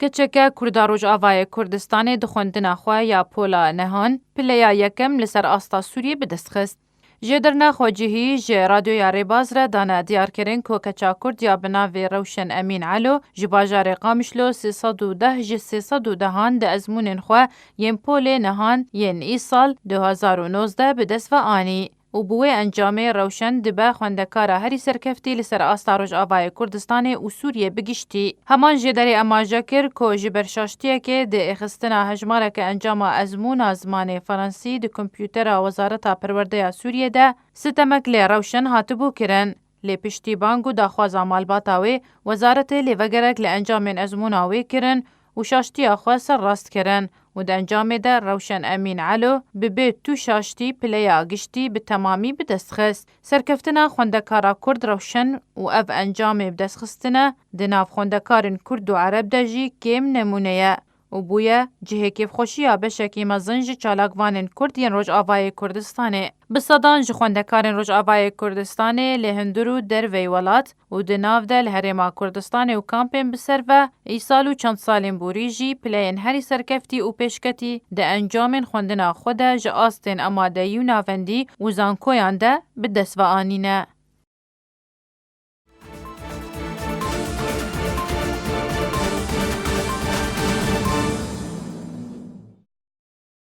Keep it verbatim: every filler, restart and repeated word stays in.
Keçeke Kurda Rojavayê Kurdistanê di xwendina xwe ya pola nehan pileya yekem li ser asta Sûriyê bi dest xist. Jêdirna xwecihî ji Radyoya Rêbaz re dane diyarkirin ku keça Kurd ya bi navê Rewşen Emîn Elo ji bajarê Qamişlo sê sed û deh ji sê sed û dehan di ezmûnên xwe yên polê nehan yên îsal du hezar û nozdeh bi dest ve anî. Û bi wê encamê Rewşen dibe xwendekara herî serkeftî li ser asta Rojavayê Kurdistanê û Sûriyê bi giştî. Heman jêderê emaje kir ku ji ber şaştiyekê di êxistina hejmareke encama ezmûna zimanê Fransî di kompûtera Wezareta Perwerdeya Sûriyê de sitemek lê Rewşen hatibû kirin. Lê piştî bang û daxwaza malbata wê, wezaretê lêvegerek li encamên ezmûna wê kirin û şaştiya xwe serrast kirin û di encamê de Rewşen Emîn Elo bi bê tu şaştî pileya giştî bi temamî bi dest xist. Serkeftina xwendekara Kurd Rewşen û ev encamê bi dest xistine di nav xwendekarên Kurd û Ereb de jî kêm nemûne ye û bûye cihê kêfxweşiya beşekî mezin ji çalakvanên Kurd yên Rojavayê Kurdistanê. Bi sedan ji xwendekarên Rojavayê Kurdistanê li hundir û derveyî welat û di nav de li Herêma Kurdistanê û kampên bi ser ve îsal û çend salên borî jî pileyên herî serkeftî û pêşketî di encamên xwendina xwe de ji astên amadeyî û navendî û zankoyan de bi dest ve anîne.